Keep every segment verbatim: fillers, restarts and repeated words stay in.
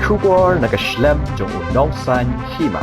Khubor na ka shlem jong u nongsaiñ hima.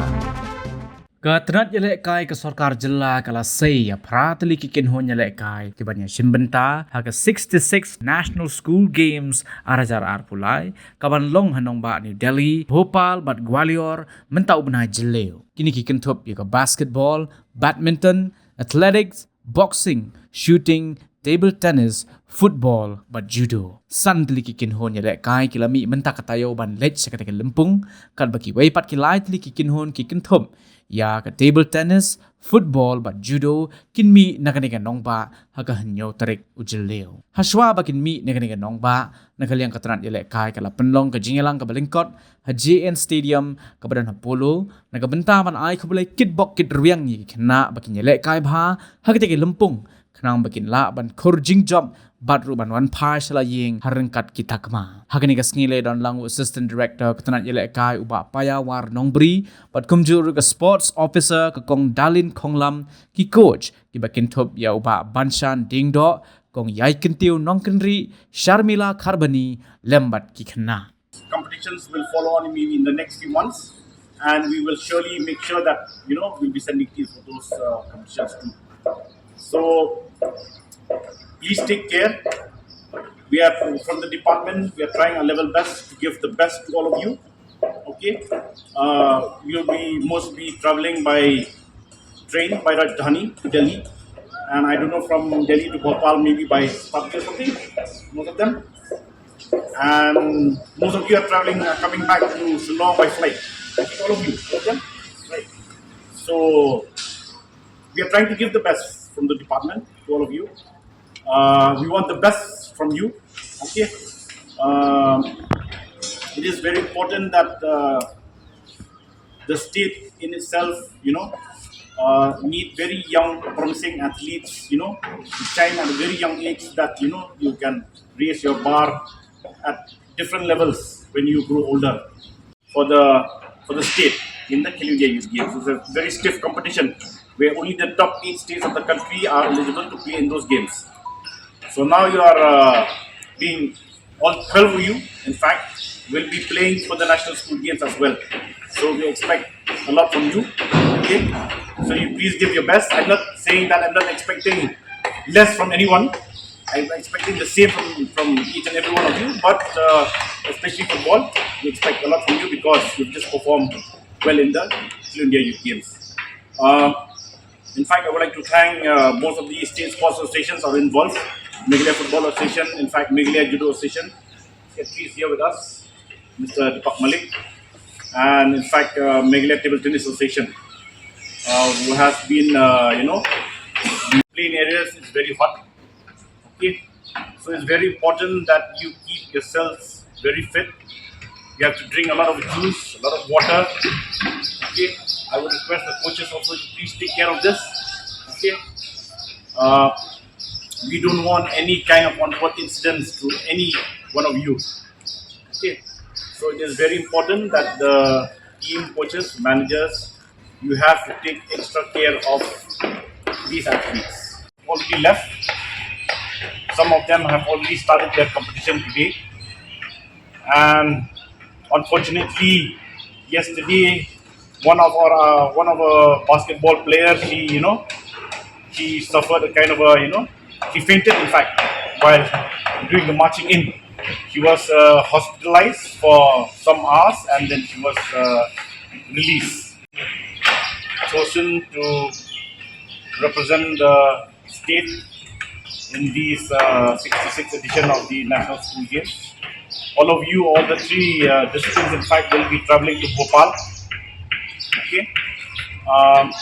Ka tnat ïalehkai ka sorkar jylla ka la sei ïa phra tylli ki kynhun ïalehkai kiban ïashim bynta ha ka sixty-six National School Games ar hajar arphew lai, kaban long ha nongbah New Delhi, Bhopal bad Gwalior mynta u bnai Jylliew. Kine ki kynthup ïa ka basketball, badminton, athletics, boxing, shooting, table tennis, football bad judo. San tylli ki kynhun ïalehkai ki la mih mynta ka taïew ban leit sha kata ka lympung, katba kiwei pat ki lai tylli ki kynhun ki kynthup ïa ka table tennis, football bad judo kin mih na kane ka nongbah ha ka hynñiew tarik u Jylliew. Hashwa ba kin mih na kane ka nongbah, na ka liang ka tnat ïalehkai ka la pynlong ka jingïalang kaba lyngkot ha J N Stadium kaba don ha Polo, na ka bynta ban ai khublei kitbok kitrwiang ïa ki khynnah ba kin ïalehkai bha ha katei ka lympung, khnang ba kin lah ban khur jingjop bad ruh ban wan phai sha la ïing ha ryngkat ki takma. Ha kane ka sngi la don lang u Assistant Director ka tnat ïalehkai u Bah Paiawar Nongbri bad kumjuh ruh ka Sports Officer ka Kong Darlene Khonglam, ki coach kiba kynthup ïa u Bah Banshan Diengdoh, Kong Ïaikyntiew Nongkynrih, Sharmila Kharbani lem bad ki khynnah. Competitions will follow on maybe in the next few months, and we will surely make sure that, you know, we'll be sending teams for those uh, competitions too. So please take care. We are from the department. We are trying our level best to give the best to all of you. Okay, uh, you'll be mostly traveling by train by Rajdhani to Delhi, and I don't know from Delhi to Bhopal, maybe by Spati or something, most of them. And most of you are traveling, uh, coming back to Shillong by flight. I think all of you, all of them, right? So we are trying to give the best from the department to all of you. Uh, we want the best from you. Okay. Um, it is very important that uh, the state in itself, you know, uh, need very young, promising athletes, you know, to shine at a very young age, that, you know, you can raise your bar at different levels when you grow older for the for the state in the Khelo India Youth Games. It's a very stiff competition where only the top eight states of the country are eligible to play in those games. So now you are uh, being all twelve of you, in fact, will be playing for the National School Games as well. So we expect a lot from you. Okay? So you please give your best. I'm not saying that I'm not expecting less from anyone. I'm expecting the same from, from each and every one of you, but uh, especially football, we expect a lot from you because you've just performed well in the Khelo India Youth Games. Uh, in fact, I would like to thank uh, most of the state sports associations are involved. Meghalaya Football Association, in fact, Meghalaya Judo Association, secretary is here with us, Mister Deepak Malik, and in fact, uh, Meghalaya Table Tennis Association, uh, who has been, uh, you know, plain areas is very hot. Okay, so it's very important that you keep yourselves very fit. You have to drink a lot of juice, a lot of water. Okay, I would request the coaches also to please take care of this. Okay, uh, we don't want any kind of unwanted incidents to any one of you. Okay, so it is very important that the team coaches, managers, you have to take extra care of these athletes. Already left. Some of them have already started their competition today. And unfortunately, yesterday, one of our uh, one of our basketball players, she, you know, she suffered a kind of a, you know, she fainted, in fact, while doing the marching in. She was uh, hospitalized for some hours and then she was uh, released. Chosen to represent the state in these uh, sixty-six edition of the National School Games. All of you, all the three uh, disciplines, in fact, will be traveling to Bhopal. Okay. Um,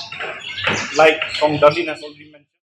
like Kong Darlene has already mentioned,